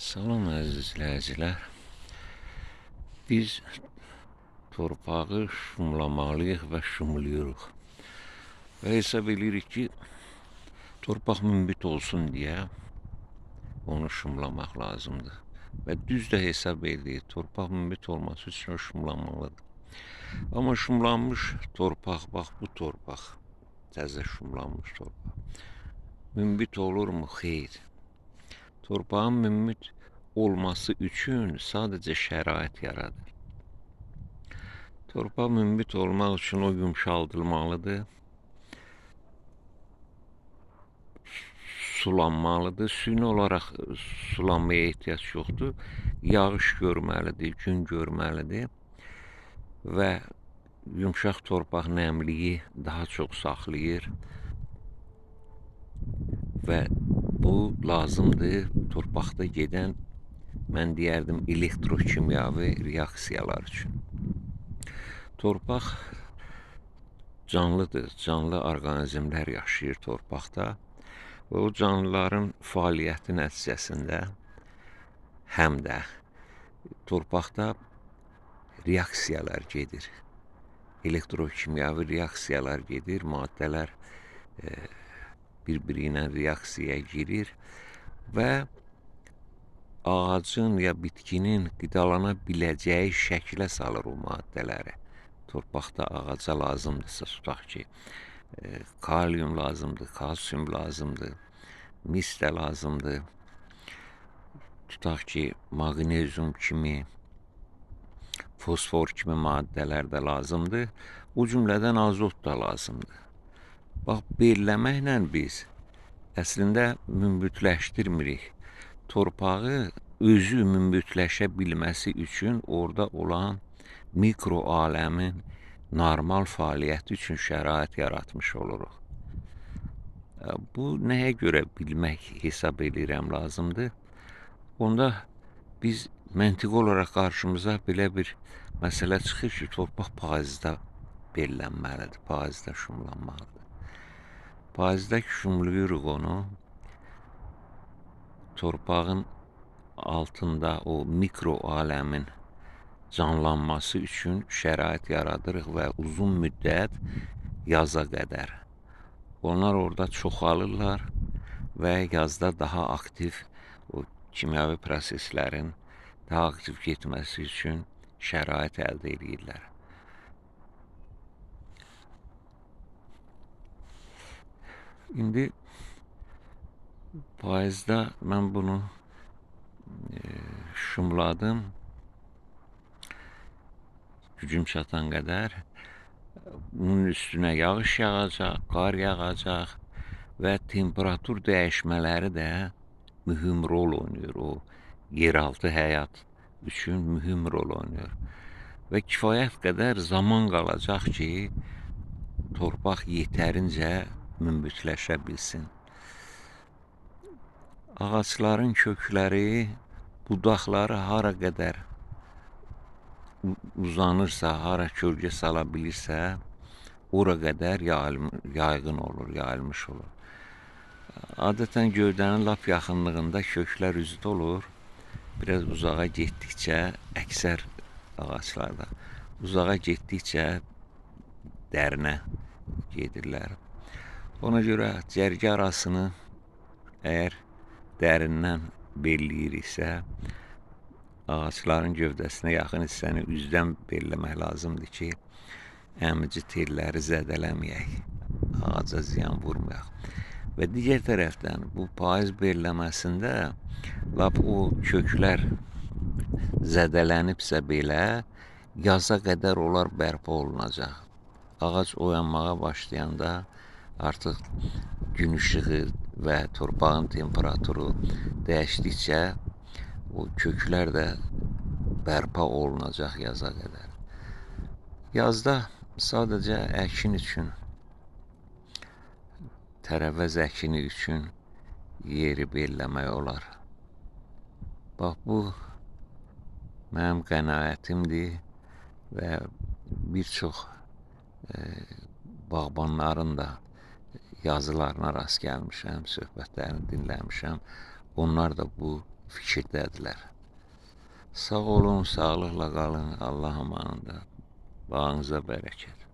Salam əziz izləyicilər. Biz torpağı şumlamalıyıq və şumlayırıq. Və hesab edirik ki, torpaq münbit olsun deyə onu şumlamaq lazımdır. Və düz də hesab edirik, torpaq münbit olması üçün o şumlanmalıdır. Amma şumlanmış torpaq, bax bu torpaq, təzə şumlanmış torpaq, münbit olurmu? Xeyr. Torpağın münbit olması üçün sadəcə şərait yaradır. Torpaq münbit olmaq üçün o yumşaldılmalıdır, sulanmalıdır. Süni olaraq sulanmaya ehtiyac yoxdur. Yağış görməlidir, gün görməlidir və yumşaq torpaq nəmliyi daha çox saxlayır və bu lazımdır torpaqda gedən, mən deyərdim, elektrokimyavi reaksiyalar üçün. Torpaq canlıdır, canlı orqanizmlər yaşayır torpaqda və o canlıların fəaliyyəti nəticəsində həm də torpaqda reaksiyalar gedir. Elektrokimyavi reaksiyalar gedir, maddələr bir-biri ilə reaksiyaya girir və ağacın ya bitkinin qidalana biləcəyi şəklə salır o maddələri. Torpaqda ağaca lazımdırsa, tutaq ki, kalium lazımdır, kalsium lazımdır, mis də lazımdır. Tutaq ki, maqnezium kimi, fosfor kimi maddələr də lazımdır. O cümlədən azot da lazımdır. Bax, belləməklə biz əslində münbitləşdirmirik. Torpağı özü münbitləşə bilməsi üçün orada olan mikro aləmin normal fəaliyyəti üçün şərait yaratmış oluruq. Bu nəyə görə bilmək hesab eləyirəm lazımdır? Onda biz məntiqi olaraq qarşımıza belə bir məsələ çıxır ki, torpaq payızda bellənməlidir, payızda şumlanmalıdır. Payızda şumlayırıq onu, torpağın altında o mikro aləmin canlanması üçün şərait yaradırıq və uzun müddət yaza qədər. Onlar orada çoxalırlar və yazda daha aktiv o kimyavi proseslərin daha aktiv getməsi üçün şərait əldə edirlər. İndi payızda mən bunu şumladım. Gücüm çatan qədər. Bunun üstünə yağış yağacaq, qar yağacaq və temperatur dəyişmələri də mühüm rol oynayır. O yeraltı həyat üçün mühüm rol oynayır. Və kifayət qədər zaman qalacaq ki, torpaq yetərincə münbitləşə bilsin. Ağacların kökləri, budaqları hara qədər uzanırsa, hara kölgə sala bilirsə, ora qədər yayğın olur, yayılmış olur. Adətən gövdənin lap yaxınlığında köklər üzdə olur. Biraz uzağa getdikcə, əksər ağaclarda, uzağa getdikcə dərinə gedirlər. Ona görə cərgə arasını əgər dərindən belləyiriksə, ağacların gövdəsinə yaxın hissəni üzdən belləmək lazımdır ki, əmici telləri zədələməyək, ağaca ziyan vurmayaq. Və digər tərəfdən bu payız belləməsində lap o köklər zədələnibsə belə, yaza qədər onlar bərpa olunacaq. Ağac oyanmağa başlayanda artıq gün işığı və torpağın temperaturu dəyişdikcə o köklər də bərpa olunacaq yaza qədər. Yazda sadəcə əkin üçün, tərəvəz əkini üçün yeri belləmək olar. Bax, bu mənim qənaətimdir və bir çox bağbanların da yazılarına rast gəlmişəm, söhbətlərini dinləmişəm. Onlar da bu fikirdədirlər. Sağ olun, sağlıqla qalın, Allah amanında. Bağınıza bərəkət.